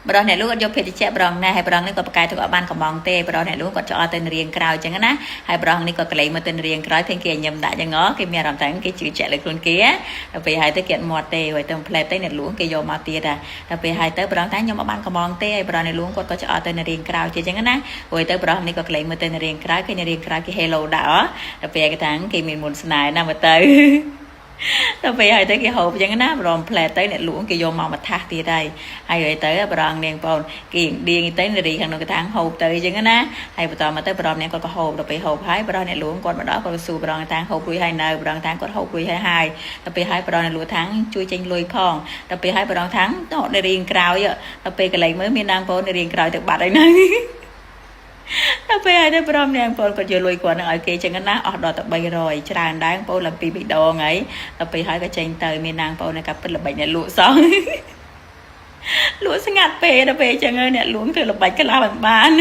បរោះអ្នកលក់គាត់យកភេសជ្ជៈបរោះណាហើយបរោះនេះគាត់ប្រកែកទៅអត់បានកំងទេបរោះអ្នកលក់គាត់ចោលទៅរៀងក្រោយចឹងណាហើយបរោះនេះគាត់កលេងមកទៅរៀងក្រោយឃើញគេញឹមដាក់ចឹងហ៎គេមានអារម្មណ៍ថាគេជឿជាក់លើខ្លួនគេដល់ពេលហើយទៅគេអត់មាត់ទេហើយទៅផ្លែទៅអ្នកលក់គេយកមកទៀតដល់ពេលហើយទៅបរោះថាខ្ញុំអត់បានកំងទេហើយបរោះអ្នកលក់គាត់ក៏ចោលទៅរៀងក្រោយទៀតចឹងណាហើយទៅបរោះនេះក៏កលេងមកទៅរៀងក្រោយឃើញរៀងក្រោយគេ hello ដាក់ហ៎ដល់ពេលគេថាគេមានមុនស្នេហ៍ណាមកទៅដល់ពេលហើយទៅគេហូបអញ្ចឹងណាបរំផ្លែទៅអ្នកលក់គេយកមកមួយថាសទៀតហើយហើយហើយទៅបរងនាងបងគេដៀងទៅនារីខាងនោះគេថាហូបទៅអញ្ចឹងណាហើយបន្តមកទៅបរំនាងគាត់ក៏ហូបដល់ពេលហូបហើយបរងអ្នកលក់គាត់មកដល់គាត់សួរបរងថាហូបរួចហើយនៅបរងថាគាត់ហូបរួចហើយហើយដល់ពេលហើយបរងអ្នកលក់ថាជួយចេញលុយផងដល់ពេលហើយបរងថាទៅនារីក្រោយដល់ពេលកន្លែងមើលមាននាងបងនារីក្រោយទៅបាត់ហើយហ្នឹងដល់ពេលហើយទៅព្រមនាងបងគាត់យកលុយគាត់នឹងឲ្យគេចឹងណាអស់ដល់តែ300ច្រើនដែរបងឡើងពីរដងហើយដល់ពេលហើយក៏ចេញទៅមាននាងបងនៅកាពិតល្បិចអ្នកលក់សោះលក់ស្ងាត់ពេកដល់ពេលចឹងហើយអ្នកលក់ធ្វើល្បិចខ្លះមិនបាន។